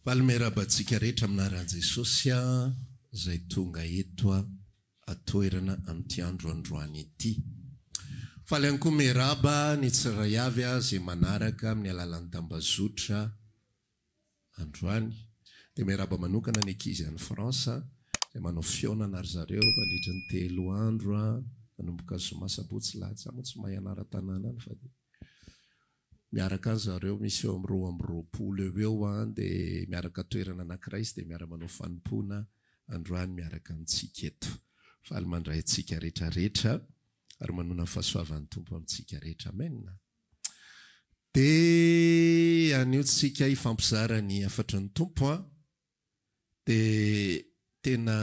Faly miarahaba antsika rehetra amin'ny anaran'i Jesosy izay tonga eto an-toerana amin'ity andro androany ity. Faly ihany koa miarahaba ny tsirairay avy izay manaraka amin'ny alalan'ny tambazotra androany. Dia miarahaba manokana ny ankizy any France izay manao fihaonana ry zareo mandritra ny telo andro manomboka zoma, sabotsy, lahady. Za moa tsy mahay anaran-tanàna any fa dia miaraka any zareo, misy eo amin'ny 22 eo ho eo an, dia miaraka toerana anankiray izy dia miara-manao fanompoana androany miaraka amintsika eto. Faly mandray antsika rehetra rehetra ary manona ny fahasoavan'ny Tompo amintsika rehetra. Amen. Dia anio tsika hifampizara ny hafatry ny Tompo an. Dia tena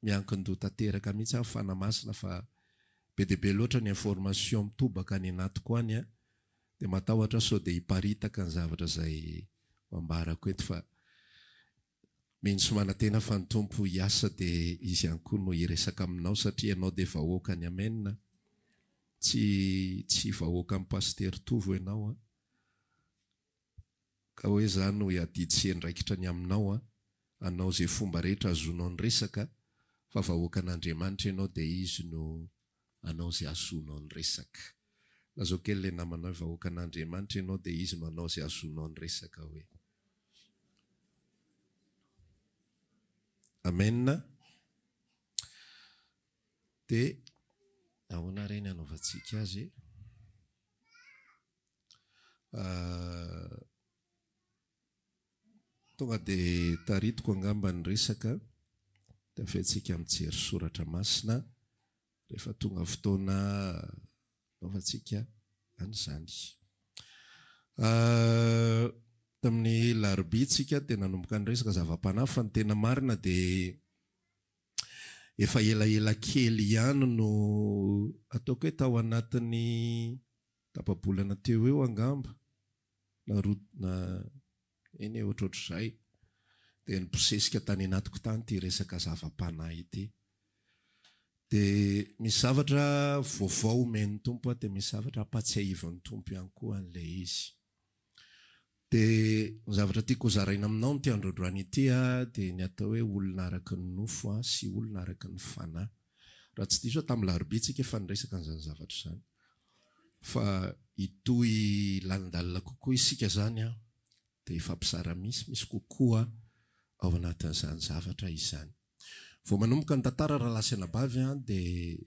miankin-doha tanteraka mihitsy aho Fanahy Masina fa be dia be loatra ny information mitobaka any anatiko any an. Dia matahotra aho sao dia hiparitaka ny zavatra izay ho ambarako eto fa mino sy manantena fa ny Tompo hiasa dia Izy ihany koa no hiresaka aminao satria ianao dia vahoakany. Amen. Tsy tsy vahoakan'i Pasitera Tovo ianao an! Ka hoe za no hiadidy sy hiandraikitra ny aminao an! Hanao ze fomba rehetra ahazoanao ny resaka fa vahoakan'Andriamanitra ianao dia Izy no hanao ze ahazoanao ny resaka. Lazao kely le namanao hoe vahoakan'Andriamanitra ianao dia Izy no hanao ze ahazoanao ny resaka hoe. Amen. Dia ahoana re ny hanaovantsika azy e? Tonga dia taritiko angamba ny resaka, dia avy eo tsika mijery soratra masina rehefa tonga fotoana hanaovantsika an'izany. Tamin'ny larobia tsika dia nanomboka niresaka zava-panahy fa ny tena marina dia Efa elaela kely ihany no ataoko hoe tao anatin'ny tapa-bolana teo eo angamba na roa na eny e ohatrohatr'izay dia nibosesika tany anatiko tany ity resaka zava-panahy ity. Dia misy zavatra vaovao omen'ny Tompo aho dia misy zavatra ampahatsiahivin'ny Tompo ihany koa an'ilay izy. Dia ny zavatra tiako hozaraina aminao amin'ity andro androany ity dia ny atao hoe olona araka ny nofo sy olona araka ny fanahy. Raha tsy diso aho tamin'ny larobia tsika efa niresaka an'izany zavatra izany. Fa hitohy lalindalina kokoa isika izany dia hifampizara misimisy kokoa ao anatin'izany zavatra izany. Vao manomboka ny tantara rahalahy sy anabavy dia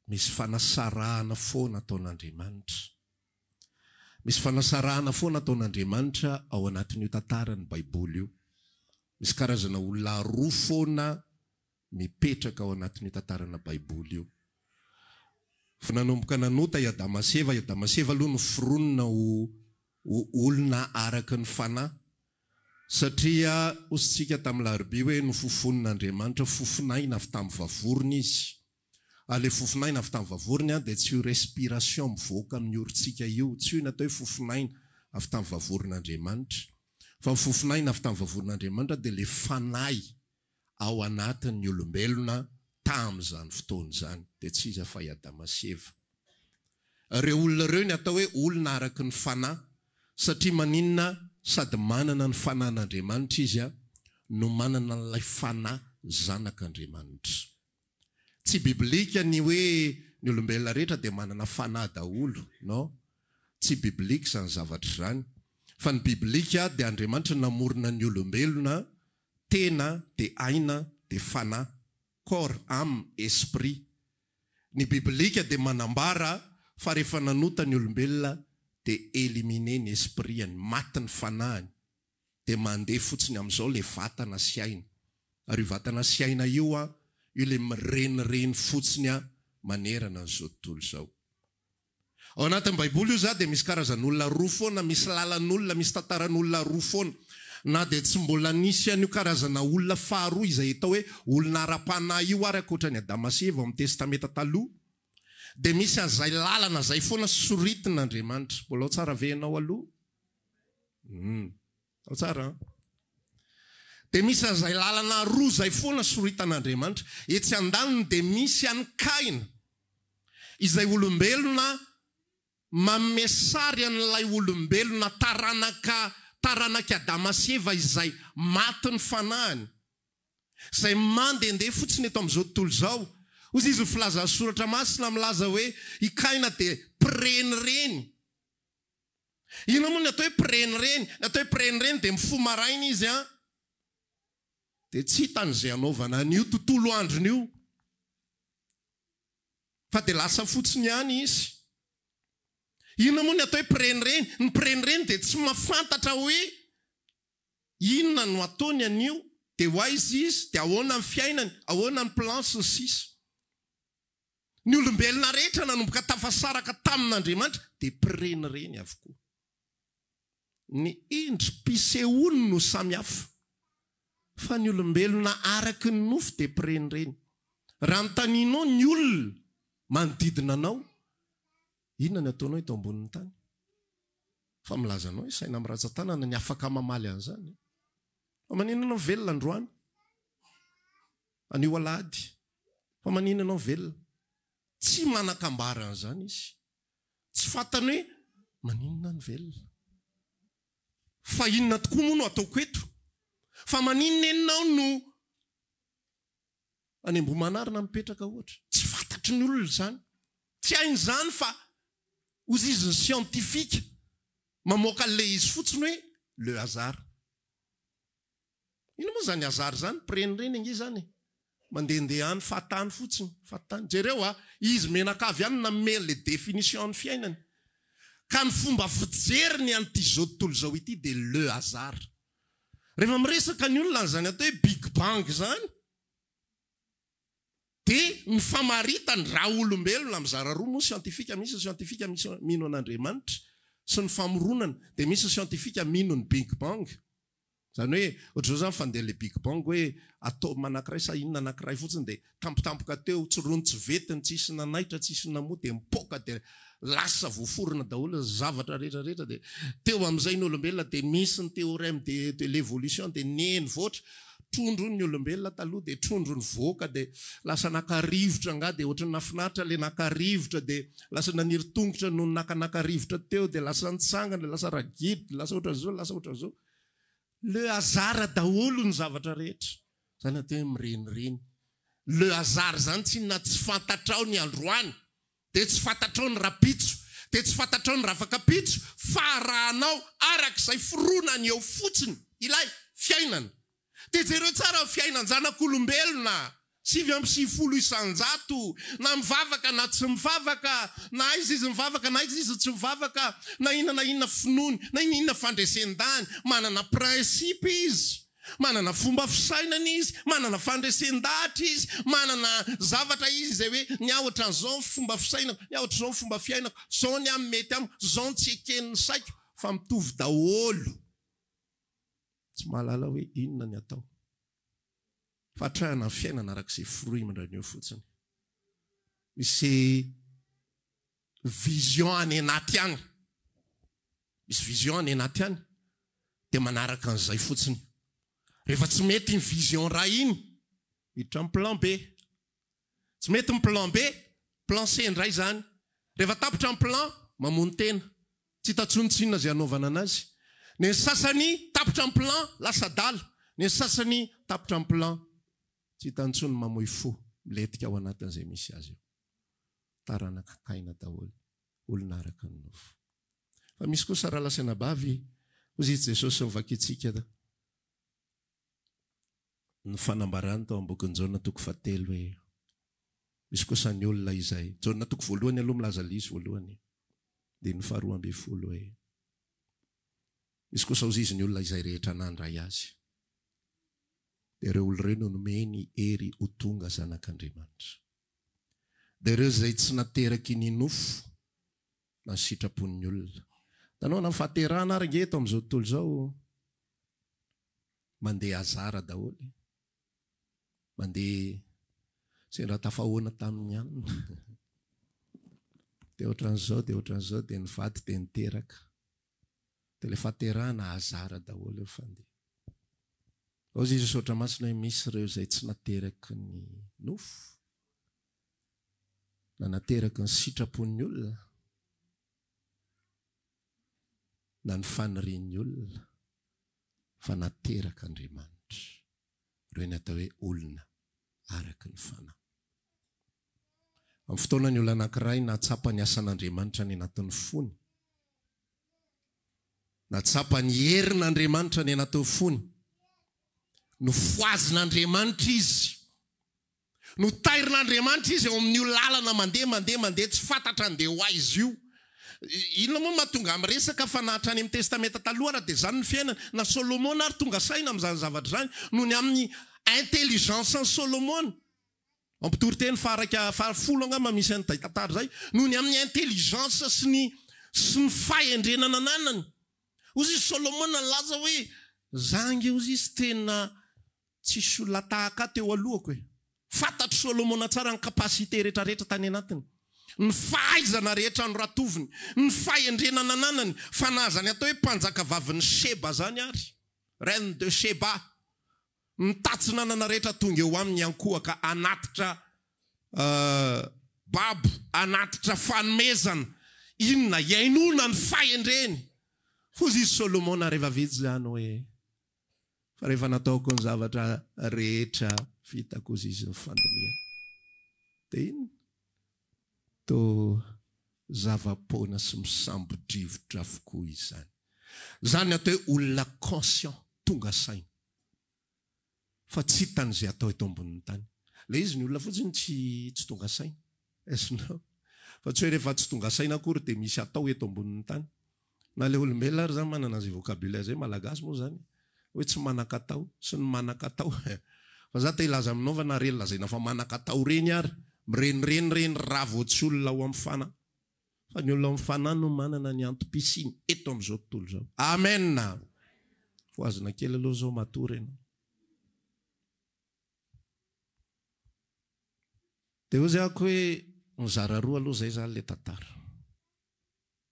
Misy fanasarahana foana ataon'Andriamanitra. Misy fanasarahana foana ataon'Andriamanitra ao anatin'io tantaran'ny Baiboly io. Misy karazana olona roa foana mipetraka ao anatin'io tantarana Baiboly io. Vao nanomboka nanota i Adama sy Eva, i Adama sy Eva aloha noforonina ho ho olona araka ny fanahy, satria hoy isika tamin'ny larobia hoe nofofonin'Andriamanitra fofon'aina avy tamin'ny vavorony izy. Ary ilay fofon'aina avy tamin'ny vavorony dia tsy io respiration mivoaka amin'ny orontsika io, tsy io ny atao hoe fofon'aina avy tamin'ny vavoron'Andriamanitra. Fa ny fofon'aina avy tamin'ny vavoron'Andriamanitra dia ilay fanahy ao anatin'ny olombelona tamin'izany fotoana izany, dia tsy iza fa i Adama sy Eva. Ireo olona ireo ny atao hoe olona araka ny fanahy, satria maninona sady manana ny fanahin'Andriamanitra izy no manana an'ilay fanahy zanak'Andriamanitra. Tsy biblika ny hoe ny olombelona rehetra dia manana fanahy daholo, non, tsy biblika izany zavatra izany, fa ny biblika dia Andriamanitra namorona ny olombelona tena dia aina dia fanahy, corps, âme, esprit. Ny biblika dia manambara fa rehefa nanota ny olombelona dia éliminer ny esprit-ny, maty ny fanahiny, dia mandeha fotsiny amin'izao ilay vatana sy aina. Ary io vatana sy aina io an, io ilay mirenireny fotsiny an manerana an'izao tontolo izao. Ao anatin'ny baiboly io za dia misy karazan'olona roa foana, misy lalan'olona, misy tantaran'olona roa foana. Na dia tsy mbola nisy an'io karazana olona faharoa izay atao hoe olona ara-panahy io ary ankoatra an'i Adama sy Eva ao amin'ny testamenta taloha dia misy an'izay lalana izay foana soritin'Andriamanitra. Mbola ao tsara ve ianao aloha? Humm. Ao tsara an. Dia misy an'izay lalana roa izay foana soritan'Andriamanitra. Etsy andaniny dia misy an'i Kaina, izay olombelona manome sary an'ilay olombelona taranaka taranak'i Adama sy Eva izay maty ny fanahiny, izay mandehandeha fotsiny eto amin'izao tontolo izao. Hoy izy ny filazan'ny Soratra Masina milaza hoe i Kaina dia mpirenireny. Inona moa ny atao hoe mpirenireny? Ny atao hoe mpirenireny dia mifoha maraina izy an, dia tsy hitany izay hanaovana an'io tontolo androny io fa dia lasa fotsiny ihany izy. Inona moa ny atao hoe mpirenireny? Ny mpirenireny dia tsy mahafantatra hoe inona no ataony anio, dia ho aiza izy, dia ahoana ny fiainany, ahoana ny plan sy ny sisa. Ny olombelona rehetra nanomboka tafasaraka tamin'Andriamanitra dia mpirenireny avokoa. Ny endri-pisehoany no samy hafa, fa ny olombelona araka ny nofo dia mpirenireny. Raha anontanianao ny olona manodidina anao, inona ny ataonao eto ambonin'ny tany? Fa milaza anao hoe saina amin'ny ratsan-tanana ny afaka mamaly an'izany. Fa maninona ianao velona androany? Anio alahady. Fa maninona ianao velona? Tsy manan-kambara an'izany izy. Tsy fantany hoe maninona ny velona. Fa inona tokoa moa no ataoko eto? Fa maninona ianao no any Ambohimanarina mipetraka ohatra? Tsy fantatry ny olona izany. Tsy hainy izany fa hozy izy ny scientifique mamoaka an'ilay izy fotsiny hoe le hasard. Inona moa izany hasard izany? Mpirenireny ange izany e! Mandehandeha any fahatany fotsiny, fahatany. Jereo a! Izy mianakavy ihany no nanome an'ilay définition ny fiainany. Ka ny fomba fijeriny an'ity izao tontolo izao ity dia le hasard. Rehefa miresaka ny olona an'izany atao hoe big bang izany dia ny famaritany raha olombelona mizara roa moa siantifika, misy ny siantifika mino an'Andriamanitra sy ny famoronana dia misy ny siantifika mino ny big bang. Izany hoe ohatr'izao izany fandehan'ilay big bang hoe atome anankiray sa inona anankiray fotsiny dia tampotampoka teo, tsy rony tsy vetiny, tsisy nanaitra, tsisy namoa dia mipoaka dia lasa voaforona daholo ny zavatra rehetra rehetra dia teo amin'izay ny olombelona dia misy ny théorème de de l'évolution dia nivoatra trondro ny olombelona taloha dia trondro nivoaka dia lasa naka rivotra angaha dia ohatran'ny nahafinaritra ilay naka rivotra dia lasa naniry tongotra noho ny nakanaka rivotra teo dia lasa nitsangana dia lasa ragidro dia lasa ohatran'izao lasa ohatran'izao. Le hasard daholo ny zavatra rehetra. Zany atao hoe mirenireny. Le hasard zany tsinona tsy fantatrao ny androany dia tsy fantatrao ny rapitso dia tsy fantatrao ny rafakapitso fa arahanao arak'izay fironany eo fotsiny ilay fiainana. Dia jereo tsara ny fiainan-janak'olombelona, 99 isan-jato, na mivavaka na tsy mivavaka, na aiza izy mivavaka na aiza izy tsy mivavaka, na inona na inona finoany, na inona inona fandresen-dahany, manana principe izy, manana fomba fisainana izy, manana fandresen-dahatra izy, manana zavatra izy izay hoe ny ahy ohatran'izao ny fomba fisainako, ny ahy ohatr'izao ny fomba fiainako, izao ny ahy mety amiko, izao ny tsy eken'ny saiko, fa mitovy daholo. Tsy mahalala hoe inona ny atao. Fa hatrahana ny fiainana araka izay forohimdrany eo fotsiny. Misy vision any anaty any. Misy vision any anaty any. Dia manaraka an'izay fotsiny. Rehefa tsy mety iny vision iray iny, miditra amin'ny plan B. Tsy mety ny plan B, plan C indray izany. Rehefa tapitra ny plan, mamono tena. Tsy hita intsony tsinona izay hanaovana anazy. Ny sasany tapitra ny plan, lasa adala. Ny sasany tapitra ny plan, tsy hita intsony mamoy fo, milentika ao anatin'izay misy azy eo. Taranaka Kaina daholo, olona araka ny nofo. Fa misy kosa rahalahy sy anabavy, hoy izy Jesosy novakintsika ny fanambarany tao amin'ny bokin'i Jaona toko fahatelo hoe, Misy kosa ny olona izay, Jaona toko voalohany aloha milaza ilay izy voalohany, andininy faharoa ambin'ny folo hoe, Misy kosa hozy izy ny olona izay rehetra nandray azy, dia ireo olona ireo no nomeny hery ho tonga zanak'Andriamanitra. Dia ireo izay tsy nateraky ny nofo na ny sitrapon'ny olona. Hitanao na ny fahaterahana ary ange eto amin'izao tontolo izao, Mandeha hasard daholo e. Mandeha sendra tafahoana tamin'ny anona. Dia ohatran'izao dia ohatran'izao dia nivady dia niteraka. Dia ilay fahaterahana hasard daholo eo fandeha. Ao izy misaotra masina hoe misy ireo izay tsy nateraky ny nofo na nateraky ny sitrapon'ny olona na ny fanirian'ny olona. Fa naterak'Andriamanitra. Ireo ny atao hoe olona araka ny fanahy. Amin'ny fotoana ny olona anankiray nahatsapa ny asan'Andriamanitra any anatin'ny fony, nahatsapa ny herin'Andriamanitra any anatin'ny fony, nofohazin'Andriamanitra izy, Notairin'Andriamanitra izy eo amin'io lalana mandeha, mandeha, mandeha tsy fantatra andeha ho aiza io. Inona moa no mahatonga ahy miresaka fa na hatrany amin'ny Testamenta Taloha ara dia izany ny fiainana. Na Solomona ary tonga saina amin'izany zavatra izany noho ny amin'ny intelligence an'i Solomona. Ao Mpitoriteny faha-iraika, faha-folo angamba misy an'izay tantara izay. Noho ny amin'ny intelligence sy ny sy ny fahendrena nananany. Hozy izy Solomona nilaza hoe, Za ange hozy izy tena Tsisy olona tahaka ahy teo alohako e! Fantatr'i Solomona tsara ny capacité rehetrarehetra tany anatiny, ny fahaizana rehetra noratoviny, ny fahendrena nananany, fa na zany atao hoe mpanjakavavin'i Sheba zany ary, reine de Sheba, ny tatsinanana rehetra tonga eo aminy hiankohoka hanatitra babo, hanatitra fanomezana, inona, hihainoana ny fahendreny. Hozy izy Solomona rehefa vitsy zany hoe. Fa rehefa nataoko ny zavatra rehetra vitako ozy izy ny fandinihana dia inona? Toa zava-poana sy misambo-drivotra avokoa izany. Izany ny atao hoe olona conscient, tonga saina. Fa tsy hitany izay atao eto ambonin'ny tany. Ilay izy ny olona fotsiny tsy tsy tonga saina. Azonao? Fa tsy hoe rehefa tsy tonga saina akory dia misy atao eto ambonin'ny tany. Na ilay olombelona ary izany manana izay vocabulaire izay, malagasy moa izany, hoe tsy manan-katao sy ny manan-katao. Fa za te hilaza aminao fa na ireny lazaina fa manan-katao ireny ary, mirenireny ireny raha vao tsy olona ao amin'ny fanahy. Fa ny olona ao amin'ny fanahy no manana ny antom-pisiany eto amin'izao tontolo izao. Amen! Fohazina kely aloha izao matory ianao. Dia hoy ako hoe mizara roa aloha izay izany ilay tantara.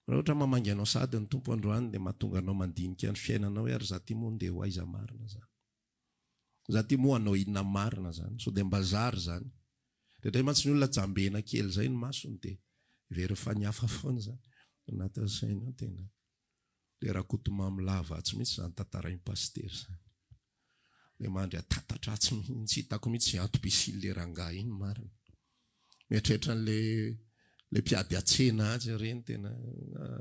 Raha ohatra mamangy anao sahady ny Tompo androany dia mahatonga anao mandinika ny fiainanao hoe ary za ty moa ndeha ho aiza marina zany? Za ty moa hanao inona marina zany? Sao dia mba zary zany? Indraindray mantsy ny olona jambena kely izay ny masony dia heveriny fa ny hafa foana izany. Anatin'ny sainy ao tena le Rakotomamy lava atsy mihitsy izany tantarain'i Pasitera izany. Le mandry atatatra atsy mihitsy, tsy hitako mihitsy izay antom-pisian'le rangahy iny marina. Mieritreritra an'le le mpiady an-tsena atsy ireny tena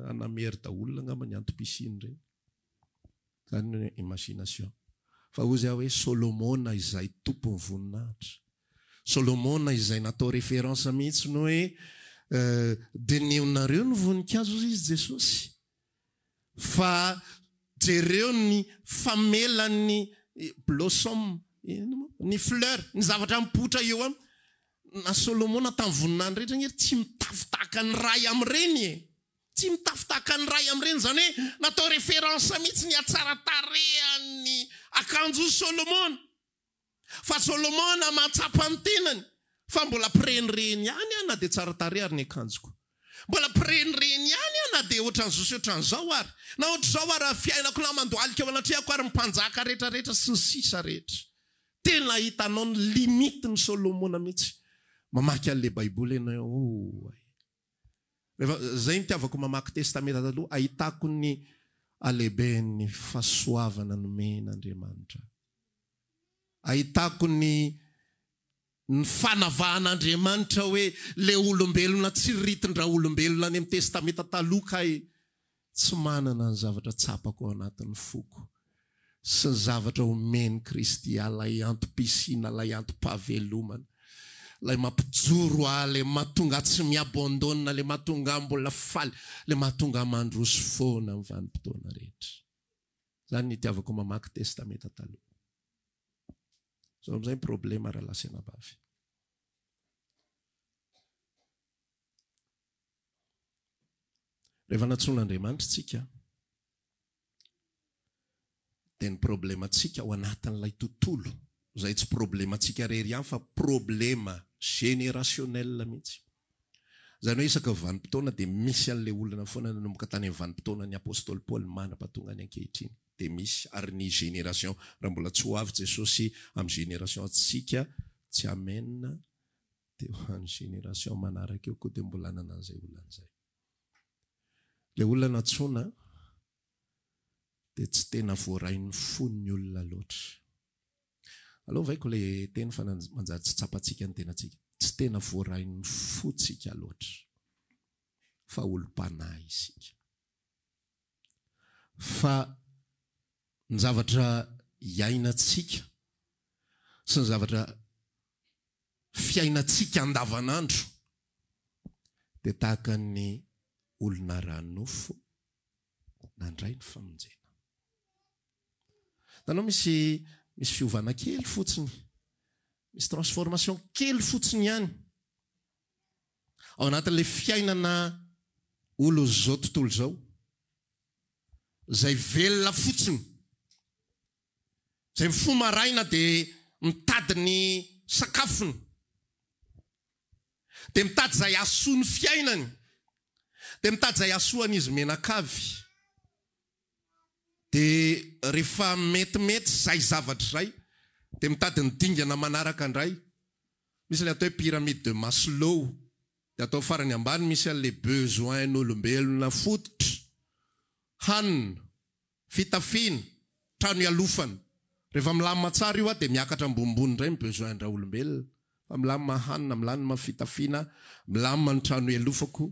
hanamerda olona angamba ny antom-pisiany ireny. Izany ny imagination. Fa hozy aho hoe Solomona izay tompon'ny voninahitra. Solomona izay natao référence mihitsy ny hoe dinihonareo ny voninkazo hozy izy Jesosy. Fa jereo ny famelan'ny blossom, inona moa? Ny fleur, ny zavatra mipoitra eo am. Na Solomona tamin'ny voninahiny rehetra ange tsy mitafy tahaka ny ray amin'ireny e! Tsy mitafy tahaka ny ray amin'ireny, izany hoe natao référence mihitsy ny hatsaran-tarehan'ny akanjon'i Solomona. Fa Solomona mahatsapa ny tenany fa mbola mpirenireny ihany aho na dia tsara tarehy ary ny akanjoko. Mbola mpirenireny ihany aho na dia ohatran'izao sy ohatran'izao ary. Na ohatr'izao ary ny fiainako na mandohalika eo anatrehako ary ny mpanjaka rehetra rehetra sy ny sisa rehetra. Tena hitanao ny limite-n'i Solomona mihitsy. Mamaky an'ilay baiboly ianao oh ay. Rehefa izay no itiavako mamaky testamenta taloha ahitako ny halehiben'ny fahasoavana nomen'Andriamanitra ahy. Ahitako ny ny fanavahan'Andriamanitra hoe le olombelona tsiriritin-draolombelona any amin'ny testamenta taloha kay tsy manana ny zavatra tsapako ao anatin'ny foko sy ny zavatra omen'i Kristy ahy, ilay antom-pisiana, ilay antom-pahavelomana, ilay mampijoro ahy, ilay mahatonga ahy tsy mi-abandonne, ilay mahatonga ahy mbola faly, ilay mahatonga ahy mandroso foana amin'ny vanim-potoana rehetra. Izany no itiavako mamaky Testamenta Taloha. Izao amin'izay ny problema rahalahy sy anabavy. Rehefa nantsoin'Andriamanitra isika, dia ny problemantsika ao anatin'ilay tontolo, izay tsy problemantsika irery ihany fa problema générationnel mihitsy. Izany hoe isaka vanim-potoana dia misy an'ilay olana foana nanomboka tany amin'ny vanim-potoanan'ny Apostoly Paoly mandra-pahatonga ny ankehitriny dia misy ary ny génération raha mbola tsy ho avy Jesosy amin'ny génération antsika tsy amen dia ho an'ny génération manaraka eo koa dia mbola hanana an'izay olana izay. Ilay olona nantsoina. dia tsy tena voarain'ny fon'ny olona loatra. Aleo ovaiko ilay teny fa manjary tsy tsapantsika ny tenantsika. Tsy tena voarain'ny fontsika loatra fa olom-panahy isika. Fa ny zavatra iainantsika sy ny zavatra fiainantsika andavanandro dia tahaka ny olona ara-nofo nandray ny famonjena. Hitanao misy misy fiovana kely fotsiny, misy transformation kely fotsiny ihany ao anatin'ilay fiainana olon'izao tontolo izao, izay velona fotsiny, izay mifoha maraina dia mitady ny sakafony, dia mitady izay hahasoa ny fiainany, dia mitady izay hahasoa an'izy mianakavy. Dia rehefa metimety izay zavatra izay dia mitady ny dingana manaraka indray. Misy ilay atao hoe pyramide de Maslow, dia atao farany ambany misy an'ilay besoin-n'olombelona fototra, hanina, fitafiana, trano ialofana. Rehefa milamina tsara io dia miakatra ambonimbony indray ny besoin-dRaolombelona. Fa milamina hanina, milamina fitafiana, milamina ny trano ialofako,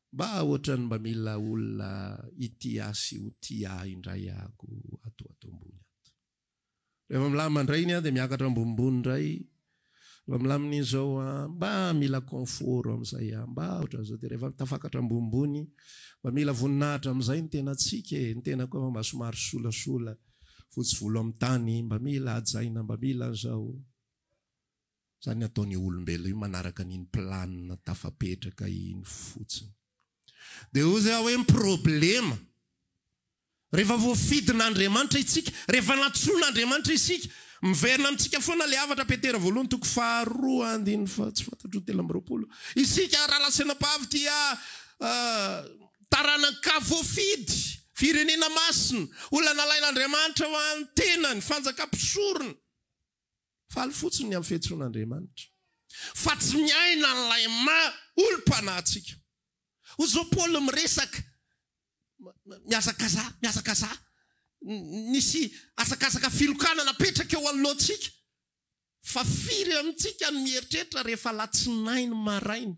Mba ohatran'ny mba mila olona hitia ahy sy ho tia ahy indray ahako ato ato ambony ato. Rehefa milamina indray iny aho dia miakatra ambonimbony indray, rehefa milamina iny izao aho, mba mila confort amin'izay aho, mba ohatran'izao dia rehefa tafakatra ambonimbony, mba mila voninahitra amin'izay ny tenantsika e, ny tena koa efa mba somary solasola, fotsy volo amin'ny tany, mba mila hajaina, mba mila an'izao. Zany ataon'io olombelona io manaraka an'iny planina tafapetraka iny fotsiny. Dia hoy aho hoe ny problema, rehefa voafidin'Andriamanitra isika, rehefa nantsoin'Andriamanitra isika, miverina amintsika foana ilay hafatra Petera voalohany toko faharoa andininy faha tsy fantatro 23, isika rahalahy sy anabavy dia taranaka voafidy, firenena masina, olona nalain'Andriamanitra ho an'ny tenany, fanjaka mpisorona. Faly fotsiny ny amin'ny fiantsoan'Andriamanitra, fa tsy miaina an'ilay maha olom-panahy antsika. Hoy izao Paoly miresaka, Mihazakazaha, mihazakazaha. Nisy hazakazaka filokana napetraka eo anoloantsika, fa firy amintsika no mieritreritra rehefa alatsinainy maraina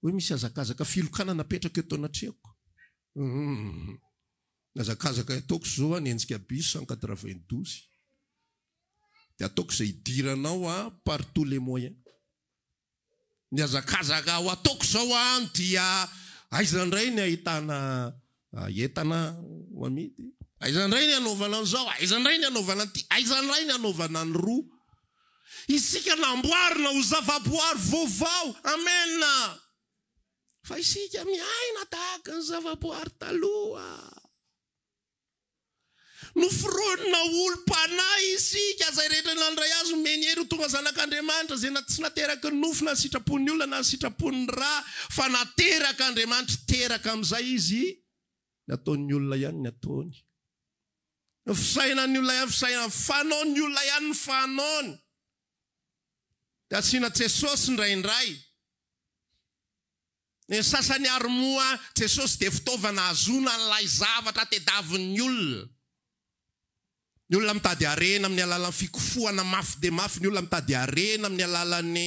hoe misy hazakazaka filokana napetraka eto anatrehako? Humm. Ny hazakazaka ataoko izao hanenjika bus 192. Dia ataoko izay hidiranao an par tous les moyens. Ny hazakazaka ho ataoko izao an dia aiza indray ny ahitana entana ho amidy? Aiza indray ny hanaovana an'izao? Aiza indray ny hanaovana an'ity? Aiza indray ny hanaovana ny roa? Isika namboarina ho zavaboary vaovao. Amen! Fa isika miaina tahaka ny zavaboary taloha. Noforonina ho olom-panahy isika, izay rehetra nandray Azy nomeny hery ho tonga zanak'Andriamanitra, izay tsy nateraky ny nofo na ny sitrapon'ny olona na ny sitrapon'ny ra, fa naterak'Andriamanitra, teraka amin'izay izy, ny ataon'ny olona ihany ny ataony. Ny fisainan'ny olona ihany ny fisainany, ny fanaon'ny olona ihany ny fanaony. Dia asiana Jesosy indraindray. Ny sasany ary moa Jesosy dia fitaovana ahazoana an'ilay zavatra tediavin'ny olona. Ny olona mitady harena amin'ny alalan'ny fikofohana mafy dia mafy, ny olona mitady harena amin'ny alalan'ny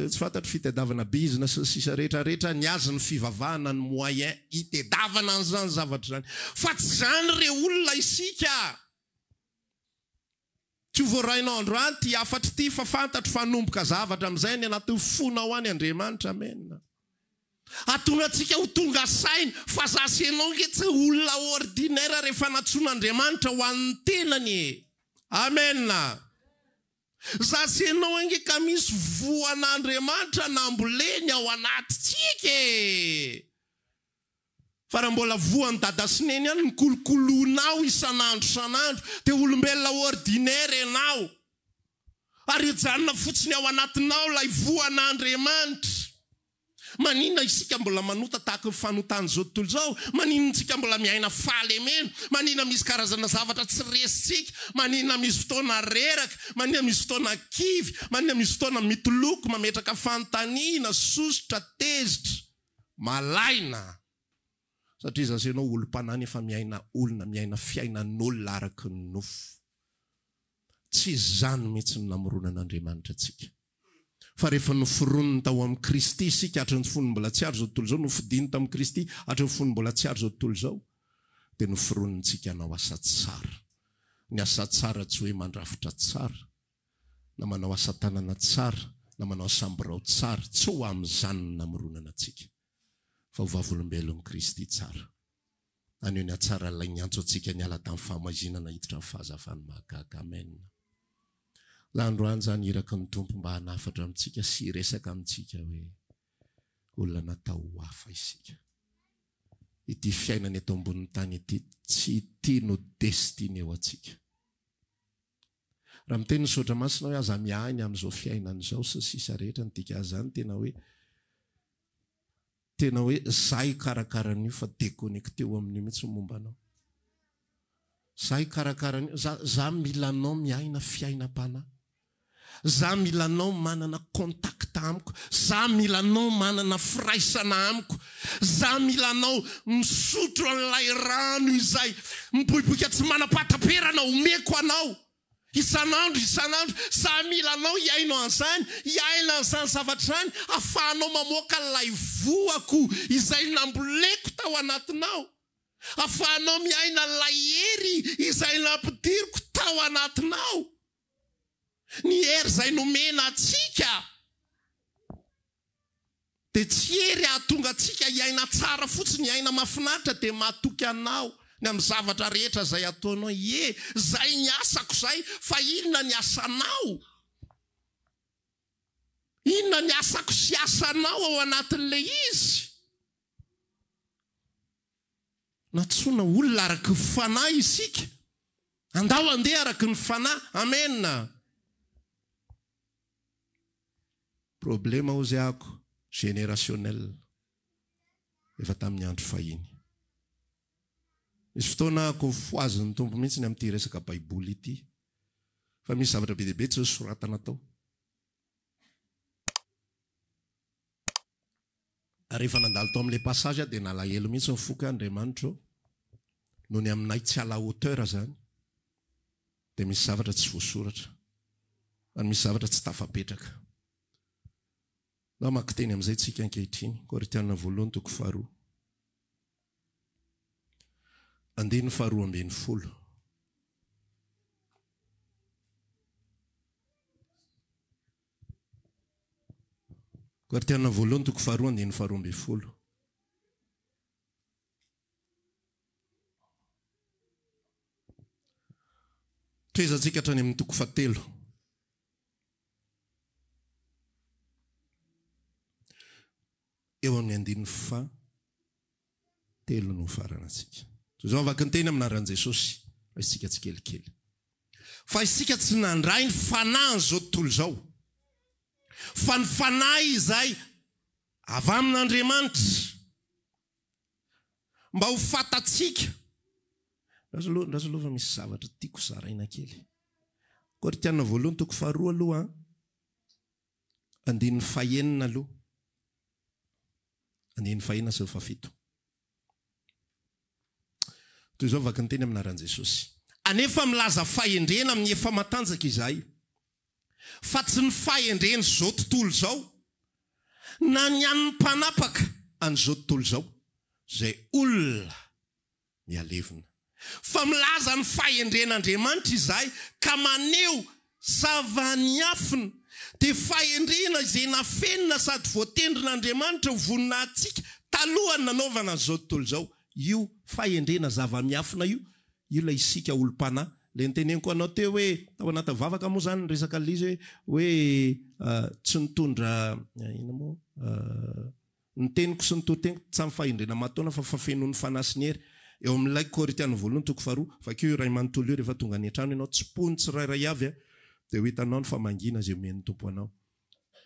tsy fantatro fitadiavana bizina sy ny sisa rehetra rehetra, ny azy ny fivavahana ny moyen hitedavana an'izany zavatra izany. Fa tsy izany re olona isika. Tsy ho voarainao androany ity hafatra ity fa fantatro fa hanomboka zavatra amin'izay any anatin'ny fonao any Andriamanitra. Amen. Hahatonga antsika ho tonga saina fa za sy ianao nge tsy olona ordinaire rehefa nantsoin'Andriamanitra ho an'ny tenany e. Amen. Za sy ianao ange ka misy voan'Andriamanitra namboleny ao anatintsika e. Fa raha mbola voan'i dada sy neny ihany ny kolokoloinao isan'andro isan'andro dia olombelona ordinaire ianao. Ary hijanona fotsiny ao anatinao ilay voan'Andriamanitra. Maninona isika mbola manota tahaka ny fanotan'izao tontolo izao? Maninona isika mbola miaina fahalemena? Maninona misy karazana zavatra tsy resintsika? Maninona misy fotoana reraka? Maninona misy fotoana kivy? Maninona misy fotoana mitoloko, mametraka fanontaniana, sosotra, tezitra? Malaina. Satria iza sy ianao olom-panahy nefa miaina olona, miaina fiainan'olona araka ny nofo. Tsy izany mihitsy no namoronan'Andriamanitra antsika. Fa rehefa noforoniny tao amin'i Kristy isika hatry ny fony mbola tsy ary izao tontolo izao, nofidiny tamin'i Kristy hatry ny fony mbola tsy ary izao tontolo izao, dia noforonintsika hanao asa tsara. Ny asa tsara tsy hoe mandrafitra tsara, na manao asa tanana tsara, na manao asam-birao tsara, tsy ho amin'izany no namoronana antsika, fa ho vavolombelon'i Kristy tsara. Haneho ny hatsaran'ilay niantso antsika niala tamin'ny fahamaizinana hiditra amin'ny fahazavany mahagaga. Amen. La androany izany iraky ny Tompo mba hanafatra amintsika sy hiresaka amintsika hoe olona natao ho hafa isika. Ity fiainana eto ambonin'ny tany ity tsy ity no destinée ho antsika. Raha miteny ny Soratra Masina hoe aza miahy ny amin'izao fiainana izao sy ny sisa rehetra ny dikan'izany tena hoe Tena hoe za hikarakara an'io fa deconnecteo amin'io mihitsy ny momba anao. Za hikarakara an'io, za za mila anao miaina fiainam-panahy. Za mila anao manana contact amiko, za mila anao manana firaisana amiko, za mila anao misotro an'ilay rano izay miboiboika tsy manam-pahataperana omeko anao. Isan'andro isan'andro, za mila anao hihaino an'izany, hiaina an'izany zavatra izany, ahafahanao mamoaka ilay voako izay namboleko tao anatinao, ahafahanao miaina ilay hery izay nampidiriko tao anatinao, ny hery izay nomena antsika. Dia tsy hery hahatonga antsika hiaina tsara fotsiny, hiaina mahafinaritra, dia matoky anao ny amin'ny zavatra rehetra izay ataonao. Ie, izay ny asako izay, fa inona ny asanao? Inona ny asako sy asanao ao anatin'ilay izy? Nantsoina olona araka ny fanahy isika. Andao handeha araka ny fanahy. Amena. Problema hozy ako generationnel efa tamin'ny andro fahiny. Misy fotoana ako fohazin'ny Tompo mihitsy ny amin'ity resaka baiboly ity fa misy zavatra be dia be tsy nosoratana tao. Ary rehefa nandalo tao amin'ilay passage aho dia nalahelo mihitsy ny foko hoe Andriamanitra ô, noho ny aminay tsy à la hauteur izany dia misy zavatra tsy voasoratra ary misy zavatra tsy tafapetraka. Ndao hamaky teny amin'izay tsika ankehitriny, Korintiana voalohany toko faharoa, andininy faharoa ambin'ny folo. Korintiana voalohany toko faharoa andininy faharoa ambin'ny folo. Tohizantsika hatrany amin'ny toko fahatelo. Eo amin'ny andininy faha telo no hofaranantsika. Toy izao vaky ny teny amin'ny anaran'i Jesosy, raisitsika tsikelikely. Fa isika tsy nandray ny fanahin'izao tontolo izao, fa ny fanahy izay avy amin'Andriamanitra. Mba ho fantatsika. Ndraso aloha, ndraso aloha fa misy zavatra tiako zaraina kely. Korintiana voalohany toko faharoa aloha an. Andininy fahenina aloha. Andininy fahenina sy ny fahafito. Toy izao vaky ny teny amin'ny anaran'i Jesosy. Anefa milaza fahendrena amin'ny efa matanjaka izahay. Fa tsy ny fahendren'izao tontolo izao, na ny an'ny mpanapaka an'izao tontolo izao, izay olona mihalevona. Fa milaza ny fahendren'Andriamanitra izahay ka maneho zava-niafina, dia fahendrena izay nafenina sady voatendrin'Andriamanitra ho voninahintsika talohan'ny nanaovana an'izao tontolo izao. Io fahendrena zava-miafina io Io ilay isika olom-panahy. Ilay noteneniko anao teo hoe, tao anatin'ny vavaka moa izany ny resaka an'ilay izy hoe, hoe tsy nitondra, inona moa, ny teniko sy ny toriteniko tsy samy fahendrena maha-taona fa fafenoan'ny fanahy sy ny hery. Eo amin'ilay Korintiana voalohany toko faharoa, vakio io iray manontolo io rehefa tonga any an-trano ianao, tsipohiny tsirairay avy dia ho hitanao ny famangiana izay omen'ny Tompo anao.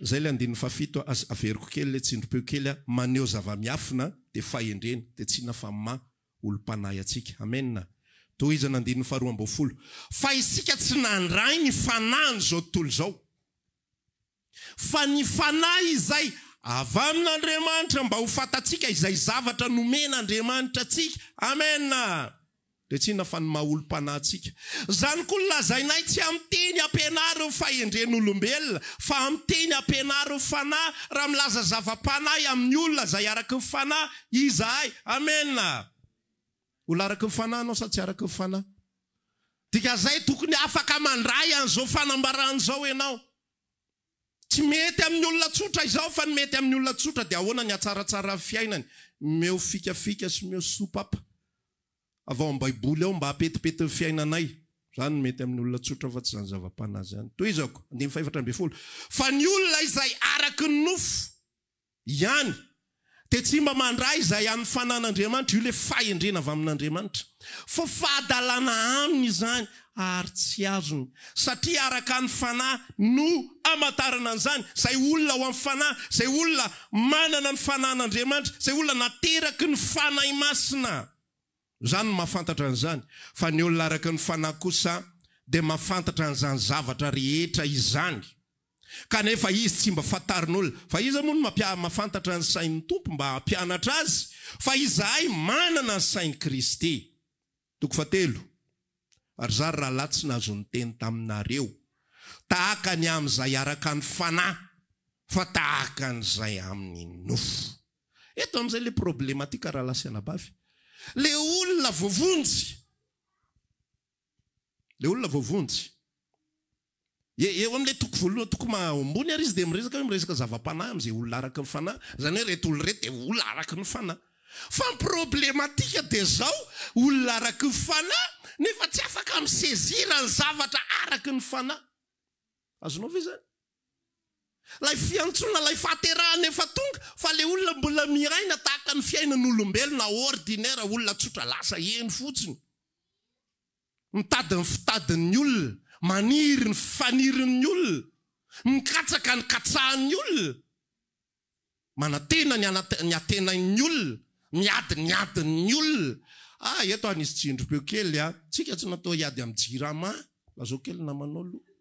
Izay ilay andininy fahafito, averiko kely ilay tsindrim-peo kely, maneho zava-miafina dia fahendrena, dia tsy inona fa maha olom-panahy antsika. Amena. Tohizana andininy faharoa ambin'ny folo. Fa isika tsy nandray ny fanahin'izao tontolo izao, fa ny Fanahy izay. Avy amin'Andriamanitra mba ho fantatsika izay zavatra nomen'Andriamanitra antsika. Amen! Dia tsy inona fa ny maha olom-panahy antsika. Izany koa no lazainay, tsy amin'ny teny ampianarin'ny fahendren'olombelona, fa amin'ny teny ampianarin'ny Fanahy, raha milaza zava-panahy amin'ny olona izay araka ny Fanahy izahay. Amen! Olona araka ny Fanahy ianao sa tsy araka ny Fanahy? Dikan'izay, tokony afaka mandray an'izao fanambarana izao ianao. Tsy mety amin'ny olona tsotra izao fa ny mety amin'ny olona tsotra dia ahoana ny hatsaratsara ny fiainany? Meo fikafika sy meo sopapa avy ao amin'ny baiboly ao mba hampetipety ny fiainanay. Izany no mety amin'ny olona tsotra fa tsy izany zava-panahy izany. Tohizako, andininy faha-14, Fa ny olona izay araka ny nofo. Ihany, dia tsy mba mandray izay an'ny fanan'Andriamanitra, io ilay fahendrena avy amin'Andriamanitra, fa fahadalana aminy izany ary tsy azony, satria araka ny fanahy no amantarana an'izany, izay olona ao amin'ny fanahy, izay olona manana ny fanan'Andriamanitra, izay olona nateraky ny Fanahy Masina. Izany no mahafantatra an'izany, fa ny olona araka ny fanahy kosa dia mahafantatra an'izany zavatra rehetra izany. Kanefa izy tsy mba fantarin'olona. Fa iza moa no mahafantatra ny sain'ny Tompo mba hampianatra azy? Fa izahay manana ny sain'i Kristy. Toko fahatelo. Ary izaho ry rahalahy tsy nahazo niteny taminareo tahaka ny amin'izay araka ny fanahy, fa tahaka an'izay amin'ny nofo. Eto amin'izay ilay problematique rahalahy sy anabavy. Ilay olona voavonjy. Ilay olona voavonjy. Eo amin'ilay toko voalohany, toko maha ambony ary izy dia miresaka hoe miresaka zava-panahy amin'izay olona araka ny fanahy. Izany hoe ireto olona ireto dia olona araka ny fanahy. Fa ny problematique dia izao, olona araka ny fanahy nefa tsy afaka mi-saisir ny zavatra araka ny fanahy. Azonao ve izany? Ilay fiantsoana, ilay fahaterahana efa tonga fa ilay olona mbola miaina tahaka ny fiainan'olombelona ordinaire, olona tsotra lasa eny fotsiny. Mitady ny fitadin'ny olona, maniry ny fanirin'ny olona, mikatsaka ny katsahan'ny olona, manantena ny ny antenain'ny olona, miady ny adin'ny olona. Ah, eto aho nisy tsindrim-peo kely a! Tsika tsy natao hiady amin'ny Jirama, lazao kely namanao aloha.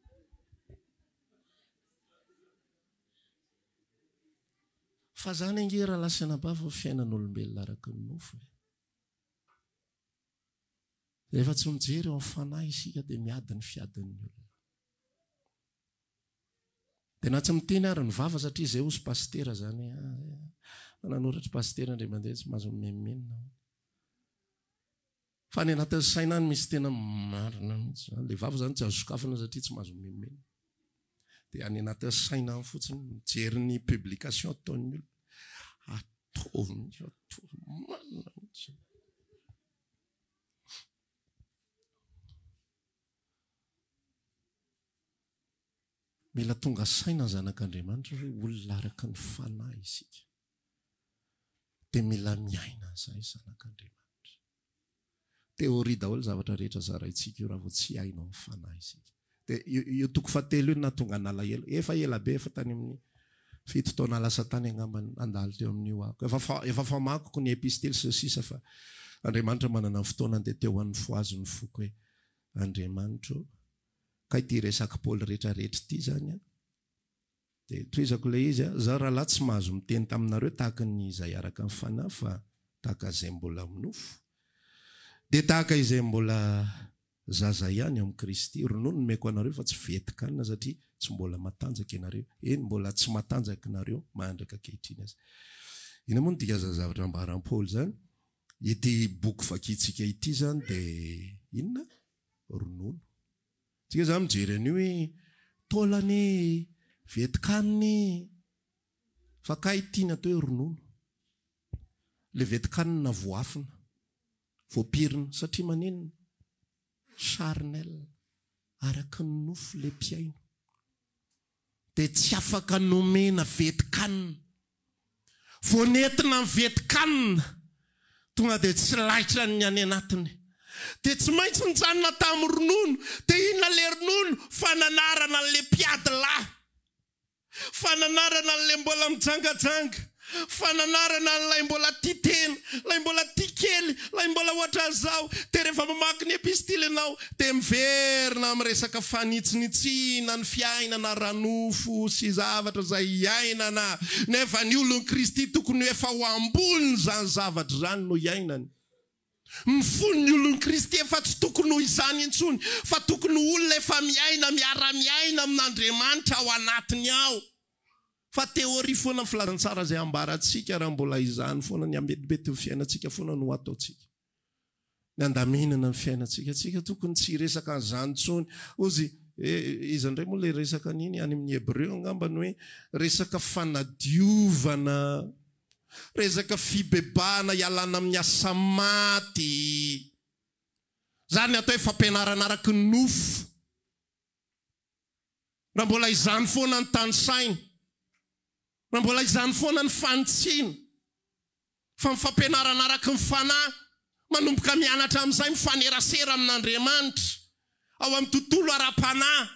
Fa zany ange rahalahy sy anabavy ny fiainan'olombelona araka ny nofo e. Rehefa tsy mijery eo amin'ny fanahy isika dia miady ny fiadin'ny olona. Dia na tsy miteny ary ny vava satria izay hozy pasitera izany hoe ah, fa nanoratry pasitera indray mandeha tsy mahazo mimenomenona hono. Fa any anatin'ny saina any misy tena marina mihitsy izany. Ilay vava izany tsy azo sokafana satria tsy mahazo mimenomenona. Dia any anatin'ny saina any fotsiny mijery ny publication ataon'ny olona. Ataovy mihitsy, ataovy marina mihitsy. Mila tonga saina ny zanak'Andriamanitra hoe olona araka ny fanahy isika. Dia mila miaina an'izay zanak'Andriamanitra. Théorie daholo zavatra rehetra zaraintsika io raha vao tsy hainao ny fanahy isika. Dia io toko fahatelo io no nahatonga nalahelo. Efa ela be, efa tany amin'ny Fito taona lasa tany angamba nandalo teo amin'io aho. Efa efa famakiko ny epistily sy ny sisa fa Andriamanitra manana ny fotoanany dia teo an'ny fohazo ny foko hoe Andriamanitra ô, kay ity resak'i Paoly rehetra rehetra ity izany an! Dia tohizako ilay izy an, izaho rahalahy tsy mahazo miteny taminareo tahaka ny izay araka ny fanahy fa tahaka izay mbola amin'ny nofo. Dia tahaka izay mbola Zaza ihany ao amin'i Kristy. Ronono nomeko anareo fa tsy vetin-kanina satria tsy mbola matanjaka ianareo. Eny, mbola tsy matanjaka nareo mandraka ankehitriny aza. Inona moa no dikan'izany zavatra ambaran'i Paoly izany? Ity boky vakintsika ity izany dia inona? Ronono. Tsika izany mijery an'io hoe taolana e, vetin-kanina e. Fa kay ity ny atao hoe ronono. Ilay vetin-kanina voafina. Voapirina satria maninona? Charnel, araka ny nofo le mpihaino. Dia tsy afaka nomena vetin-kanina. Vao nentina ny vetin-kanina, tonga dia tsy laitra ny any anatiny. Dia tsy maintsy nijanona tamin'ny ronono. Dia inona le ronono? Fananarana an'le mpiady lahy. Fananarana an'ilay mbola mijangajanga, fananarana an'ilay mbola tia tena, ilay mbola tia kely, ilay mbola. mbola ohatran'izao, dia rehefa mamaky ny epistily ianao dia miverina amin'ny resaka fanitsinitsiana ny fiainana ara-nofo sy zavatra izay iainana, nefa ny olon'i Kristy tokony ho efa ho ambonin'izany zavatra izany no iainany. Ny fon'ny olon'i Kristy efa tsy tokony ho izany intsony, fa tokony ho olona efa miaina, miara-miaina amin'Andriamanitra ao anatiny ao. Fa théorie foana ny filazantsara izay ambarantsika raha mbola izany foana ny hametimety ny fiainantsika foana no ataontsika. Ny handaminana ny fiainantsika. Tsika tokony tsy hiresaka an'izany intsony. Hozy, iza indray moa ilay resaka an'iny any amin'ny Hebreo angamba ny hoe resaka fanadiovana, resaka fibebahana hialana amin'ny asa maty. Izany ny atao hoe fampianarana araka ny nofo. Raha mbola izany foana ny tanisaina, raha mbola izany foana ny fanitsiana, fa ny fampianarana araka ny fanahy, manomboka mianatra amin'izay mifanerasera amin'Andriamanitra ao amin'ny tontolo ara-panahy,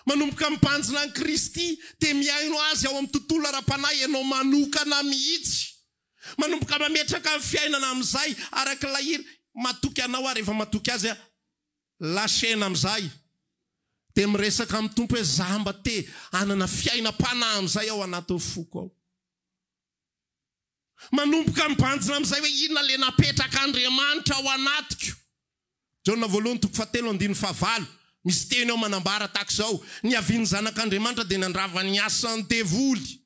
manomboka mibanjina an'i Kristy, dia mihaino Azy ao amin'ny tontolo ara-panahy ianao manokana mihitsy. Manomboka mametraka ny fiainana amin'izay araka ilay hira, Matoky Anao aho rehefa matoky Azy aho. Lâcher-na amizay dia miresaka amin'ny Tompo hoe za mba te hanana fiainam-panahy amizay ao anatin'ny foko ao. Manomboka mibanjina amizay hoe inona le napetrak'Andriamanitra ao anatiko. Jaona voalohany toko fahatelo andininy fahavalo, misy teny ao manambara tahaka izao, Ny havian'ny Zanak'Andriamanitra dia nandrava ny asan'ny devoly.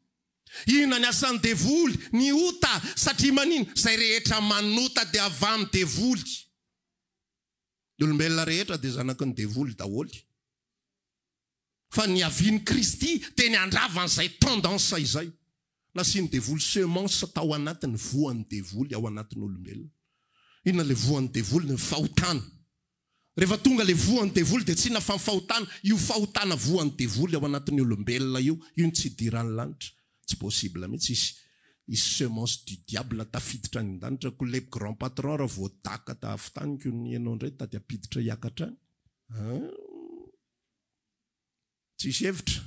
Inona ny asan'ny devoly? Ny ota, satria manina? Izay rehetra manota dia avy amin'ny devoly. Ny olombelona rehetra dia zanaky ny devoly daholo. Fa ny niavian'i Kristy dia ny handrava an'izay tendance izay. Nasian'ny devoly semence tao anatiny, voan'ny devoly ao anatin'ny olombelona. Inona ilay voan'ny devoly? Ny fahotana. Rehefa tonga ilay voan'ny devoly dia tsy inona fa ny fahotana. Io fahotana voan'ny devoly ao anatin'ny olombelona io, io no tsy idiran'ny lanitra. Tsy possible mihitsy hisy hisy semence du diable tafiditra any an-danitra ko le grand patron raha voadaka ta avy tany ko ny enao ndray tady hampiditra hiakatra any an! Tsisy hevitra.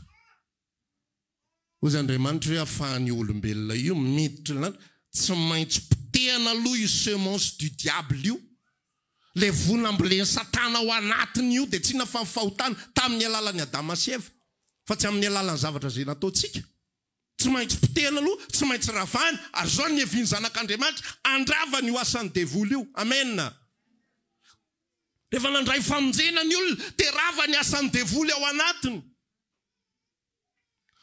Hozy Andriamanitra hoe afahan'io olombelona io miditra ny lanitra, tsy maintsy potehana aloha io semence du diable io, le voa nambolen'i satana ao anatiny io dia tsy inona fa ny fahotana tamin'ny alalan'i Adama sy Eva. Fa tsy amin'ny alalan'ny zavatra izay nataontsika. Tsy maintsy potehina aloha, tsy maintsy ravana, ary izao no niavian'ny Zanak'Andriamanitra, handrava an'io asan'ny devoly io. Amena. Rehefa nandray famonjena ny olona, dia rava ny asan'ny devoly ao anatiny.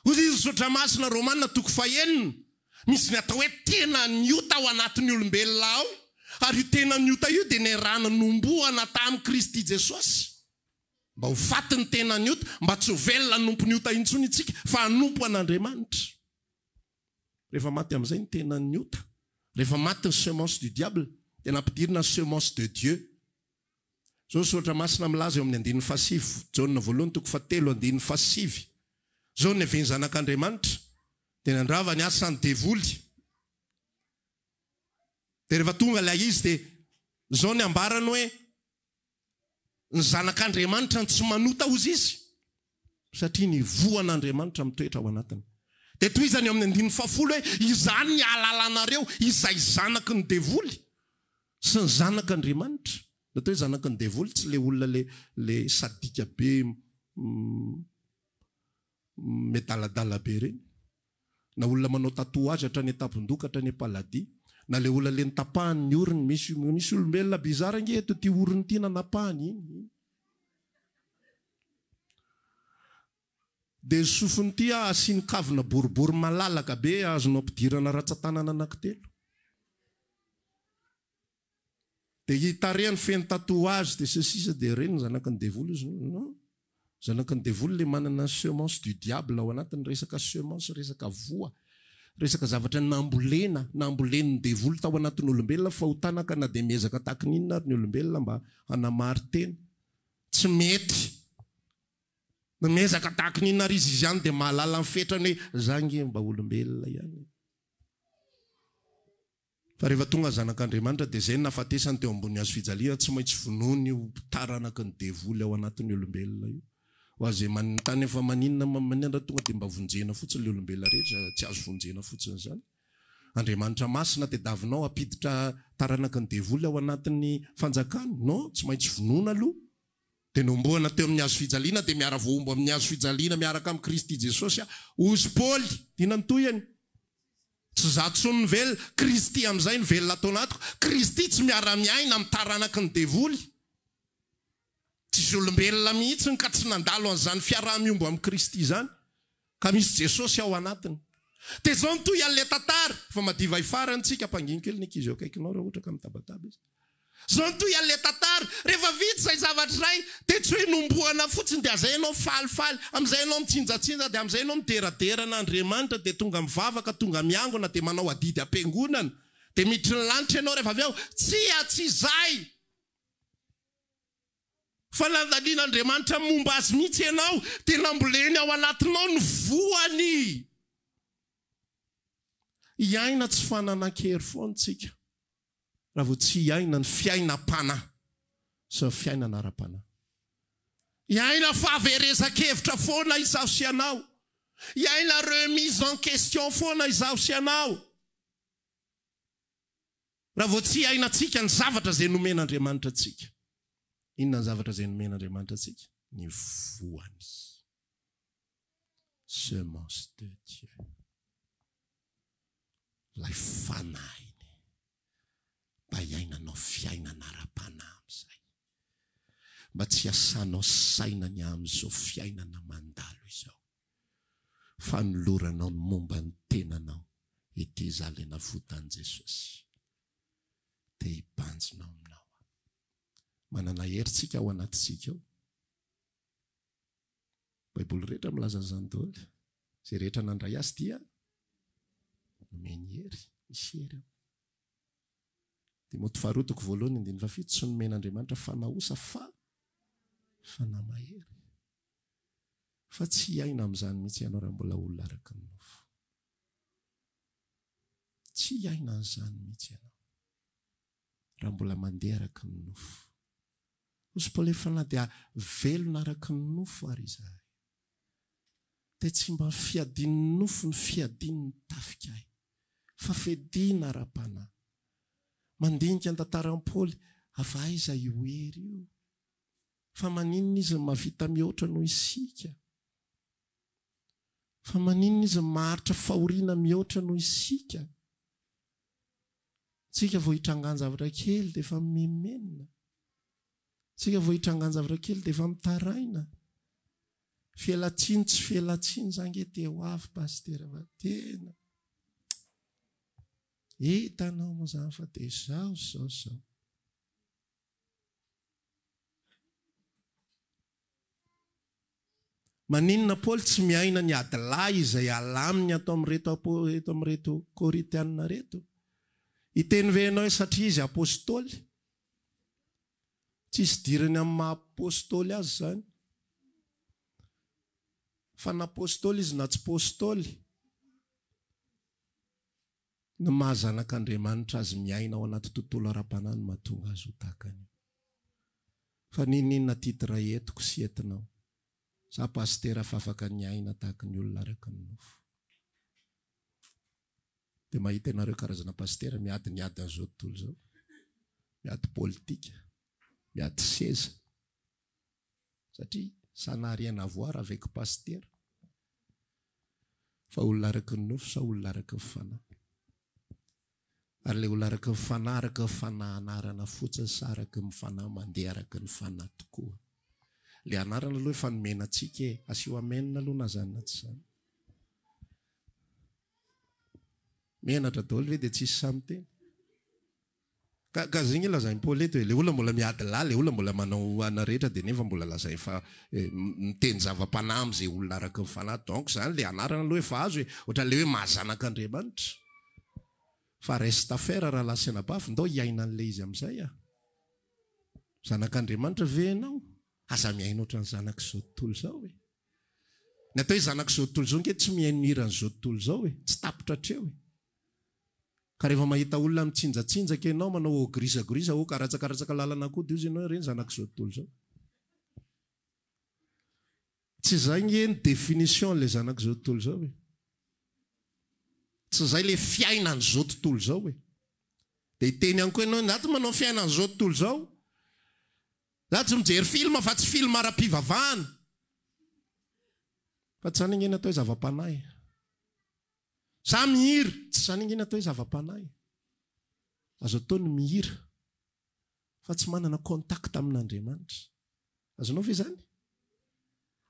Hoy izy, Soratra Masina, Romana toko fahenina, misy ny atao hoe tenan'ny ota ao anatin'ny olombelona ao, ary io tenan'ny ota io dia niarahana nombohana tamin'i Kristy Jesosy. Mba ho faty ny tenan'ny ota, mba tsy ho velona hanompo ny ota intsony isika, fa hanompo an'Andriamanitra. Rehefa maty amin'izay ny tenan'ny ota, rehefa maty ny semence du diable, dia nampidirina ny semence de Dieu. Izao ny soratra masina milaza eo amin'ny andininy fahasivy, Jaona voalohany toko fahatelo andininy fahasivy, Izao no niavian'ny Zanak'Andriamanitra, dia nandrava ny asan'ny devoly. Dia rehefa tonga ilay izy dia izao ny ambarany hoe, Ny zanak'Andriamanitra no tsy manota hozy izy satria ny voan'Andriamanitra mitoetra ao anatiny. Dia tohizany eo amin'ny andininy fahafolo hoe izany ny ahalalanareo izay zanaky ny devoly sy ny zanak'Andriamanitra. Ny atao hoe zanaky ny devoly tsy ilay olona ilay ilay sadika be miadaladala be ireny. Na olona manao tatouage hatrany an-tampon-doha ka hatrany am-paladia. Na ilay olona ilay notapahany ny orony, misy misy olombelona bizarre ange eto ity orony ity nanapahany iny. Dia ny sofiny ity asiany kavina boribory malalaka be azonao ampidirana ratsan-tanana anankitelo. Dia i tarehiny feno tatouage dia sy ny sisa dia ireny ny zanaky ny devoly izy non zanaky ny devoly le manana ny semence du diable ao anatiny resaka semence resaka voa resaka zavatra nambolena nambolen'ny devoly tao anatin'ny olombelona fahotana ka na dia miezaka tahaky ny inona ary ny olombelona mba hanamary tena tsy mety na miezaka tahaky ny inona ary izy izy ihany dia mahalala ny fetrany hoe za nge mba olombelona ihany. Fa rehefa tonga ny Zanak'Andriamanitra dia izay no nahafatesany teo ambony hazo fijaliana, tsy maintsy vonoiny io taranaky ny devoly ao anatin'ny olombelona io. Ho azy izay manontany fa maninona maninona raha tonga dia mba vonjena fotsiny ilay olombelona rehetra, tsy azo vonjena fotsiny izany. Andriamanitra masina tediavinao hampiditra taranaky ny devoly ao anatin'ny fanjakany. Non, tsy maintsy vonoina aloha. Dia nohomboana teo amin'ny hazo fijaliana, dia miara-voahombo amin'ny hazo fijaliana miaraka amin'i Kristy Jesosy aho. Hozy Paoly. Inona ny tohiny? Tsy izaho intsony no velona, Kristy amin'izay no velona ato anatiko. Kristy tsy miara-miaina amin'ny taranaky ny devoly. Tsisy olombelona mihitsy ka tsy nandalo an'izany fiaraha-miombo amin'i Kristy izany, ka misy Jesosy ao anatiny. Dia izao no toy an'ilay tantara, fa madiva hifarana tsika, ampangino kely ny ankizy eo akaikinao raha ohatra ka mitabataba izy. Izao no toy an'ilay tantara, rehefa vita izay zavatra izay, dia tsy hoe nombohana fotsiny dia azay ianao falifaly, amin'izay ianao mitsinjatsinja, dia amin'izay ianao mideradera an'Andriamanitra, dia tonga mivavaka, tonga miangona, dia manao adidy am-piangonana, dia miditry ny lanitra ianao rehefa avy eo. Tsia, tsy izay! Fa nandanian'Andriamanitra momba azy mihitsy ianao, dia namboleny ao anatinao ny voany. Hiaina tsy fananan-kery foana isika raha vao tsy hiaina ny fiainam-panahy sy ny fiainana ara-panahy. Hiaina fahaverezan-kevitra foana izaho sy ianao. Hiaina remise en question foana izaho sy ianao. Raha vao tsy iainantsika ny zavatra izay nomen'Andriamanitra antsika. Inona ny zavatra izay nomen'Andriamanitra antsika? Ny voany. Semence de Dieu. Ilay fanahiny. Mba hiainanao fiainana ara-panahy amin'izay. Mba tsy hiasanao saina ny amin'izao fiainana mandalo izao. Fanoloranao ny momba ny tenanao ity izaho ilay navotan'i Jesosy. Te hibanjina ao aminao aho. Manana hery tsika ao anatintsika ao. Baiboly rehetra milaza an'izany daholo. Izay rehetra nandray azy dia nomeny hery. Misy hery ao. Timoty faharoa toko voalohany andininy fahafito, tsy nomen'Andriamanitra fanahy osa fa fanahy mahery. Fa tsy hiaina amin'izany mihitsy ianao raha mbola olona araka ny nofo. Tsy hiaina an'izany mihitsy ianao raha mbola mandeha araka ny nofo. Hoy Paoly fa na dia velona araka ny nofo ary izahay, dia tsy mba fiadian'ny nofo ny fiadian'ny tafika ahy, fa fiadiana ara-panahy. Mandinika ny tantaran'i Paoly, avy aiza io hery io? Fa maninona izy no mahavita mihoatra noho isika? Fa maninona izy no maharitra fahoriana mihoatra noho isika? Tsika vao hitrangan-javatra kely dia efa mimenomenona. Tsika vao hitrangan-javatra kely dia efa mitaraina. Fialantsiny tsy fialantsiny za nge te ho avy pasitera fa tena hitanao moa zany fa dia zao zao zao. Maninona Paoly tsy miaina ny adilahy izay alaminy ato amin'ireto eto amin'ireto Korintiana ireto? Hiteny ve ianao hoe satria izy apostoly? Tsisy idirany amin'ny maha apostoly azy izany. Fa na apostoly izy na tsy postoly, Ny maha zanak'Andriamanitra azy miaina ao anaty tontolo ara-panahy no mahatonga azy ho tahaka an'io. Fa n'inon'inona titre entiko sy entinao, za pasitera fa afaka niaina tahaka ny olona araka ny nofo. Dia mahita ianareo karazana pasitera miady ny adin'izao tontolo izao, miady politika, miady seza. Satria ça n'a rien à voir avec pasitera. Fa olona araka ny nofo sa olona araka ny fanahy? Ary ilay olona araka ny fanahy, araka ny fanahy anarana fotsiny sa araka ny fanahy mandeha araka ny fanahy tokoa? Ilay anarana aloha efa nomena antsika e! Asio amen aloha na izany na tsy izany. Menatra daholo ve dia tsisy sahy miteny? Ka ka zay nge lazain'i Paoly eto e, le olona mbola miady lahy, le olona mbola manao ana rehetra dia nefa mbola lazainy fa miteny zava-panahy amin'izay olona araka ny fanahy, donc zany le anarana aloha efa azo e, ohatran'le hoe maha zanak'Andriamanitra. Fa reste à faire rahalahy sy anabavy, ndao hiaina an'le izy amin'izay a! Zanak'Andriamanitra ve ianao? Aza miaina ohatran'ny zanak'izao tontolo izao e! Ny atao hoe zanak'izao tontolo izao nge tsy mihaino ny hiran'izao tontolo izao e! Tsy tapitra hatreo e! Ka rehefa mahita olona mitsinjatsinjaka ianao, manao ogrisagorisa, oh karatsakaratsaka lalana koa dia hozy ianao hoe ireny zanak'izao tontolo izao. Tsy izay nge ny définition an'ilay zanak'izao tontolo izao e! Tsy izay ilay fiainan'izao tontolo izao e! Dia hiteny ihany koa ianao, za tsy manao fiainan'izao tontolo izao. Za tsy mijery film fa tsy film ara-pivavahana. Fa tsy izany ange ny atao hoe zava-panahy. Za mihira, tsy izany ange ny atao hoe zava-panahy. Azo atao ny mihira fa tsy manana contact amin'Andriamanitra. Azonao ve izany?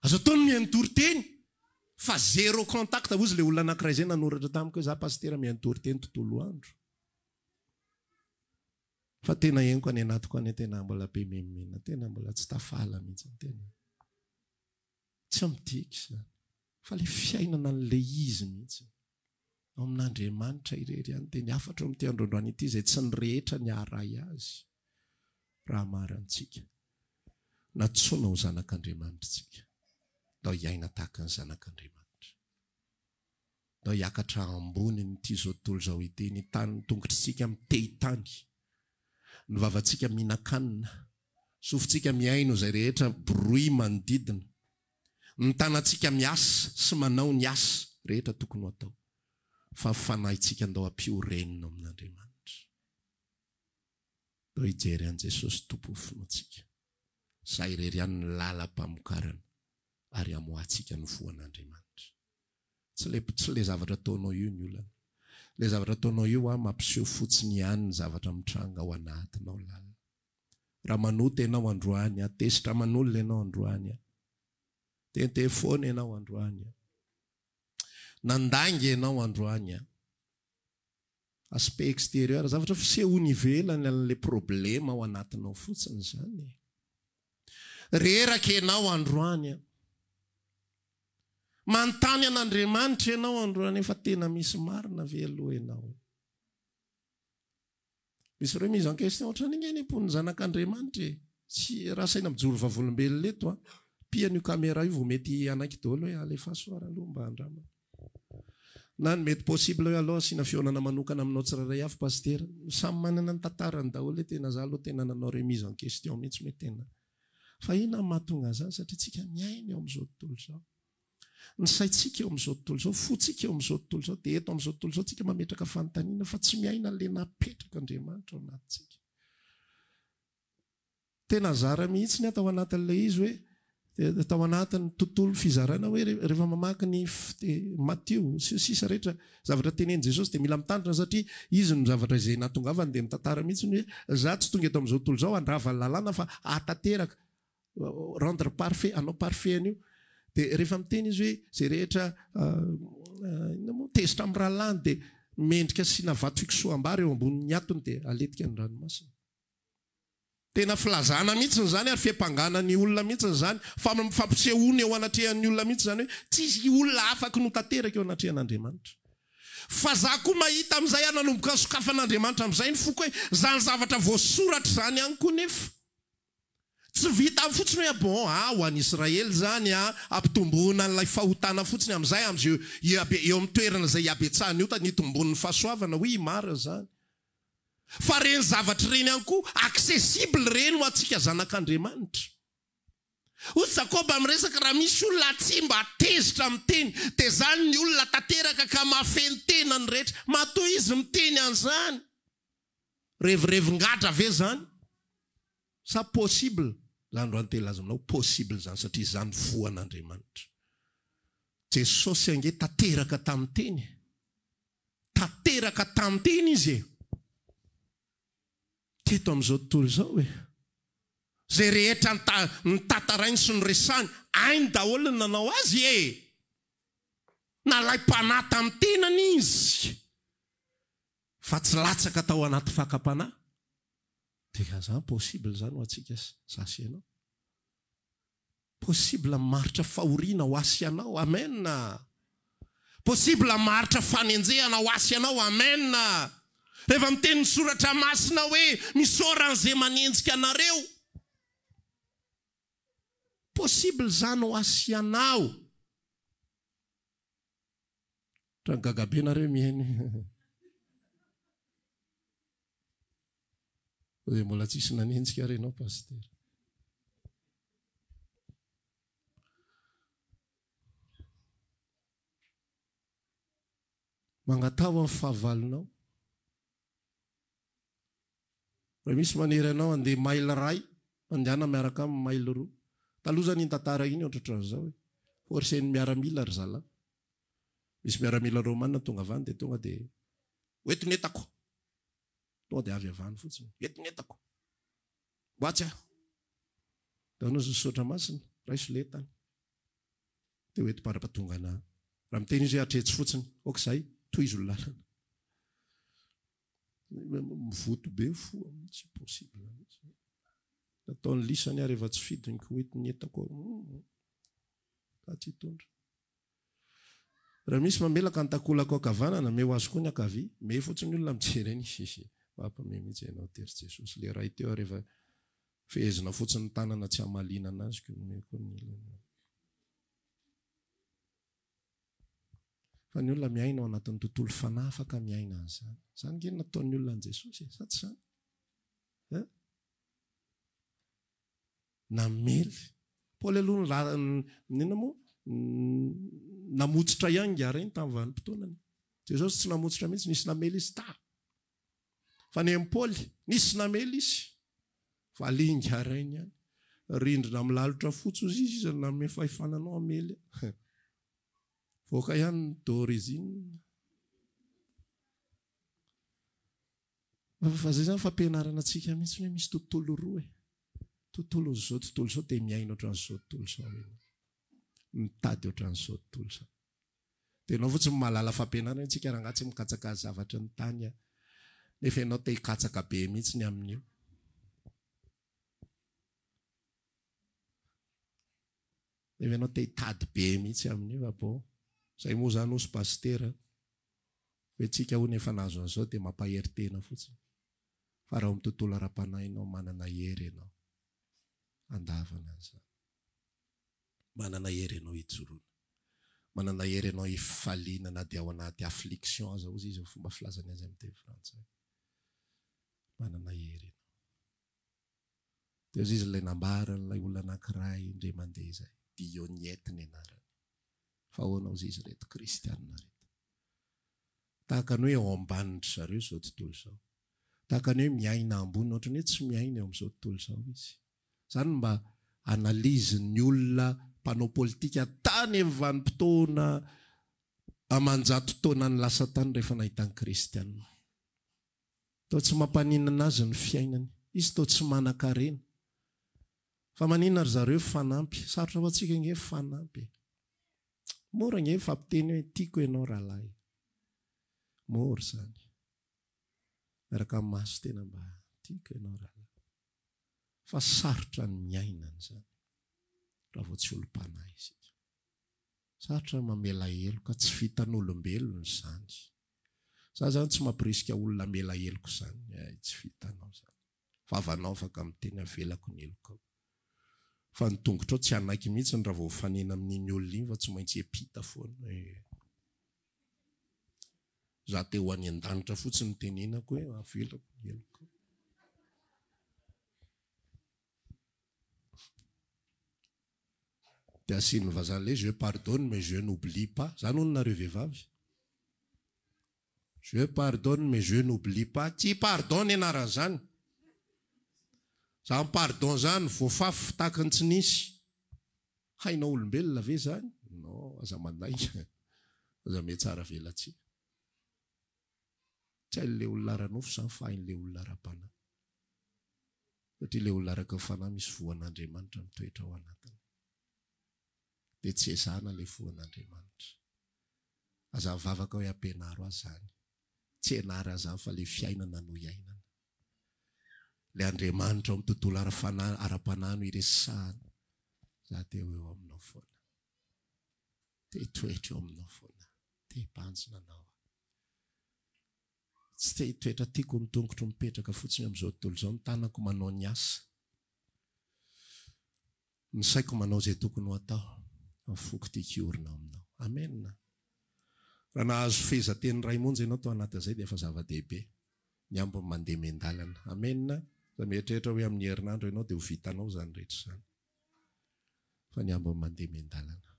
Azo atao ny mihaino toriteny fa zéro contact. Hozy ilay olona anankiray izay nanoratra tamiko hoe za pasitera mihaino toriteny tontolo andro. Fa tena henoko any anatiko any tena mbola be menomenona, tena mbola tsy tafala mihitsy tena. Tsy midika izany fa ilay fiainana an'ilay izy mihitsy. Ao amin'Andriamanitra irery ihany dia ny hafatro amin'ity andro androany ity izay tsy ny rehetra ny haharay azy raha hamarantsika. Nantsoina ho zanak'Andriamanitra isika. Ndao hiaina tahaka ny zanak'Andriamanitra. Ndao hiakatra ambonin'ity izao tontolo izao ity, ny tanin'ny tongotr'isika mitehy tany, ny vavantsika mihinan-kanina, sofintsika mihaino izay rehetra bruit manodidina, ny tanantsika miasa sy manao ny asa rehetra tokony ho atao, fa ny fanahintsika ndao ampiorenina ao amin'Andriamanitra. Ndao hijery an'i Jesosy Tompon'ny finoantsika. Izay irery ihany ny lalam-pamokarana ary hamoahantsika ny voan'Andriamanitra. Tsy ilay tsy ilay zavatra ataonao io ny olana. Ilay zavatra ataonao io an mampiseho fotsiny ihany ny zavatra mitranga ao anatinao lalina. Raha manota ianao androany an, tezitra aman'olona ianao androany an, teniteny foana ianao androany an, nandainga ianao androany an, aspect exterieur, zavatra fisehoany ivelany an'ilay problema ao anatinao fotsiny izany e. Reraka ianao androany an. Manontany an'Andriamanitra ianao androany fa tena misy marina ve aloha ianao e? Misy remise en question ohatrany ange ny mponin'ny zanak'Andriamanitra e! Tsy raha asaina mijoro vavolombelona eto an! Pihana io camera io vao mety hanaiky daholo hoe alefaso ary aloha mba andramana. Na ny mety possible hoe aleo asiana fihaonana manokana aminao tsirairay avy Pasitera. Samy manana ny tantarany daholo hoe tena za aloha tena nanao remise en question mihitsy hoe tena. Fa inona no mahatonga an'izany? Satria tsika miaina eo amin'izao tontolo izao. Ny saintsika eo amin'izao tontolo izao, fontsika eo amin'izao tontolo izao, dia eto amin'izao tontolo izao tsika mametraka fanontaniana fa tsy miaina an'ilay napetrak'Andriamanitra ao anatintsika. Tena zara mihitsy ny aho tao anatin'ilay izy hoe tao anatin'ny tontolo fizarana hoe rehefa mamaky ny Matio sy ny sisa rehetra zavatra tenenin'i Jesosy dia mila mitandrina satria izy no zavatra izay nahatongavany dia mitantara mihitsy ny hoe za tsy tonga eto amin'izao tontolo izao handrava ny lalàna fa hahatanteraka rendre parfait, hanao parfait an'io. Dia rehefa miteny izy hoe izay rehetra inona moa, tezitra amin'ny rahalahiny dia mendrika asiana vato fikosoham-bary eo ambonin'ny hatony dia aletika ny ranomasina. Tena filazana mihitsy izany ary fiampangana ny olona mihitsy izany, fampisehoana eo anatrehan'ny olona mihitsy izany hoe tsisy olona afaky no tanteraka eo anatrehan'Andriamanitra. Fa za koa mahita amin'izay ary nanomboka nosokafan'Andriamanitra amin'izay ny foko hoe izany zavatra voasoratra izany ihany koa nefa Tsy vitan'ny fotsiny hoe bon ah ho an'i Israely izany ah, ampitomboina an'ilay fahotana fotsiny amin'izay amin'izay eo amin'ny toerana izay ihabetsahan'ny ota ny hitomboan'ny fahasoavana, oui marina izany. Fa ireny zavatra ireny ihany koa accessible ireny ho antsika zanak'Andriamanitra. Hoy Jakoba miresaka raha misy olona tsy mba tezitra miteny dia izany ny olona tanteraka ka mahafehy ny tenany rehetra. Matoa izy miteny an'izany. Revirevin-gadra ve izany? Sa possible? Za androany te hilaza aminao possible izany satria izany voan'Andriamanitra. Jesosy ange tanteraka tamin'ny teny e. Tanteraka tamin'ny teny Izy e. Teto amin'izao tontolo izao e. Izay rehetra notantarainy sy noresahiny, hainy daholo ny nanao azy e. Nalaim-panahy tamin'ny tenany Izy. Fa tsy latsaka tao anaty fakam-panahy. Dia zany possible zany ho antsika za sy ianao. Possible maharitra fahoriana ho ahy sy ianao. Amen. Possible maharitra fanenjehana ho ahy sy ianao. Amen. Rehefa miteny ny soratra masina hoe misaora an'izay manenjika anareo. Possible zany ho ahy sy ianao. Ohatran'ny gaga be nareo mihaino. Dia mbola tsisy nanenjika ary ianao Pasitera. Mangataho amin'ny fahavalonao. Raha misy manery anao handeha mail iray, mandehana miaraka aminy mail roa. Taloha izany iny tantara iny ohatrohatran'izao e. Forcen'ny miaramila ry zalahy. Misy miaramila romana tonga avy any dia tonga dia hoeto ny entako. Tonga dia avy avy any fotsiny. Eto ny entako. Mbo atsy aho. Dia hoy ny soratra masina, raiso ilay entana. Dia ho eto mandra-pahatongana ahy. Raha miteny izy hoe hatretsy fotsiny, ok izay, tohizo ny lalana. Mivoto be fo tsy possible mihitsy. Nataony lisany aho rehefa tsy fidiny ko hoety ny entako aho. Ka tsy hitondra. Raha misy mamelaka ny takolako ankavanana, meo azy koa ny ankavia. Mehy fotsiny ny olona mijery eny. Hihi. Mampime mihitsy ianao tery Jesosy. Le ray teo rehefa fehezina fotsiny ny tanana tsy hamaliana anazy ko nomeko koa ny ilany. Fa ny olona miaina ao anatin'ny tontolo fanahy afaka miaina an'izany. Izany nge no nataon'ny olona an'i Jesosy e, sa tsy izany? Hein? Namely. Paoly aloha nila, inona moa? Namotsitra ihany ingahy ireny tamin'ny vanim-potoanany. Jesosy tsy namotsitra mihitsy, nisy namely izy, ta. Fa ny an'i Paoly, nisy namely izy. Valinga rainy ihany. Rindrina milalotra fotsy hozy izy, iza no nanome fahefana anao hamely ahy? Voaka ihany ny d'origine. Fa zay zany fampianarana antsika mihitsy hoe misy tontolo roa e. Tontolon'izao tontolo izao dia miaina ohatran'izao tontolo izao ianao. Mitady ohatran'izao tontolo izao. Dia ianao fotsiny mahalala fampianarana hoe tsika rangahy tsy mikatsaka zavatry ny tany a. Nefa ianao te hikatsaka be mihitsy ny amin'io. Nefa ianao te hitady be mihitsy amin'io fa bon. Zay moa zany hozy pasitera. Hoe tsika hono efa nahazo an'izao dia mampahery tena fotsiny. Fa raha ao amin'ny tontolo ara-panahy ianao manana hery ianao handavana an'izany. Manana hery ianao hijoroana. Manana hery ianao hifaliana na dia ao anaty affliction aza hozy izy ny fomba filazany azy amin'ny teny frantsay. Manana hery ianao. Dia hozy izy ilay nambaran'ilay olona anankiray indray mandeha izay, Dioniette ny anarany. Fa ahoana hozy izy ireto kristianina ireto? Tahaka ny hoe ao ambanin-dry zareo izao tontolo izao. Tahaka ny hoe miaina ambony, ohatran'ny hoe tsy miaina eo amin'izao tontolo izao izy. Izany no mba analyse-n'ny olona mpanao politika tany amin'ny vanim-potoana aman-jato taonany lasa tany rehefa nahita ny kristianina. Toa tsy mampaninona azy ny fiainany. Izy toa tsy manan-karena. Fa maninona ry zareo fanampy? Sarotra ho antsika ange fanampy e. Mora ange mifampiteny hoe tiako ianao rahalahy. Mora izany. Miaraka amin'ny maso tena mba tiako ianao rahalahy. Fa sarotra ny miaina an'izany raha vao tsy olom-panahy isika. Sarotra ny mamela heloka, tsy vitan'olombelona izany. Za zany tsy mampirisika olona hamela heloka izany, hay tsy vitanao izany. Vavanao afaka miteny avelako ny helokao. Fa ny tongotrao tsy hanaiky mihitsy raha vao mifanena amin'iny olona iny fa tsy maintsy hiampita foana e. Za te ho any an-danitra fotsiny no tenenako hoe avelako ny helokao. Dia asian'ny vazaha ilay je pardonne mais je n'oublie pas. Zany hono nareo vehivavy. Je pardonne mais je n'oublie pas. Tsy pardon ny anaran'izany. Zany pardon zany voafafy tahaka ny tsy nisy. Hainao olombelona ve zany? Non, aza mandainga. Aza mihatsara velatsihy. Tsy hain'ilay olona ara-nofo izany fa hain'ilay olona ara-panahy. Satria ilay olona araka ny fanahy misy voan'Andriamanitra mitoetra ao anatiny. Dia tsy ezahana ilay voan'Andriamanitra. Aza mivavaka hoe ampianaro ahy izany. Tsy ianarana izany fa ilay fiainana no iainana. Ilay Andriamanitra ao amin'ny tontolo ara-fanahy, ara-panahy no iresahana. Za te ho eo aminao foana. Te hitoetra eo aminao foana. Te hibanjina anao aho. Tsy te hitoetra tiako ny tongotro mipetraka fotsiny amin'izao tontolo izao, ny tanako manao ny asa. Ny saiko manao izay tokony ho atao, ny foko tiako hiorina aminao. Amen! Raha nahazo fehezanteny iray monja ianao tao anatin'izay dia efa zava-dehibe. Ny ambiny mandeha miandalana. Amen! Aza mieritreritra hoe amin'ny herinandro ianao dia ho vitanao izany rehetra izany. Fa ny ambiny mandeha miandalana.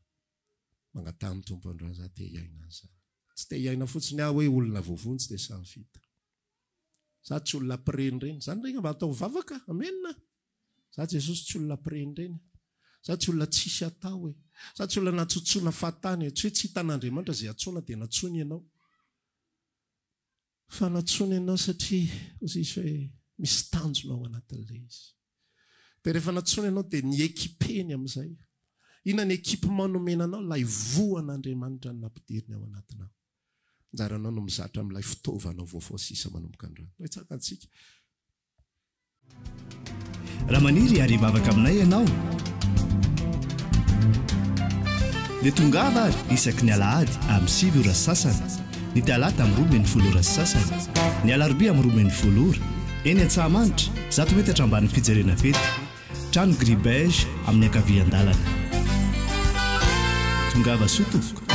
Mangataha amin'ny Tompo androany za te hiaina an'izany. Tsy te hiaina fotsiny aho hoe olona voavonjy dia samy vita. Za tsy olona mpirenireny. Zany re mba atao vavaka. Amen. Za Jesosy tsy olona mpirenireny. Za tsy olona tsisy atao e. Za tsy olona natsotsoina fahatany e. Tsy hoe tsy hitan'Andriamanitra izay antsoina dia nantsoiny ianao. Fa nantsoina ianao satria hozy izy hoe misy tanjona ao anatin'ilay izy. Dia rehefa nantsoina ianao dia ni-équiper-ny amin'izay. Inona ny équipement nomena anao? Ilay voan'Andriamanitra no nampidiriny ao anatinao. Anjaranao no mizatra amin'ilay fitaovanao vaovao sisa manomboka androany. Hoetsaka antsika. Raha maniry hiary hivavaka aminay ianao dia tongava ary isaky ny alahady amin'ny 9 ora sy sasany, ny talata amin'ny 12 ora sy sasany, ny alarobia amin'ny 12 ora, eny Antsahamanitra, 100 metatra ambanin'ny fijerena fety, trano gris beige amin'ny ankavian-dalana. Tongava soa tompoko.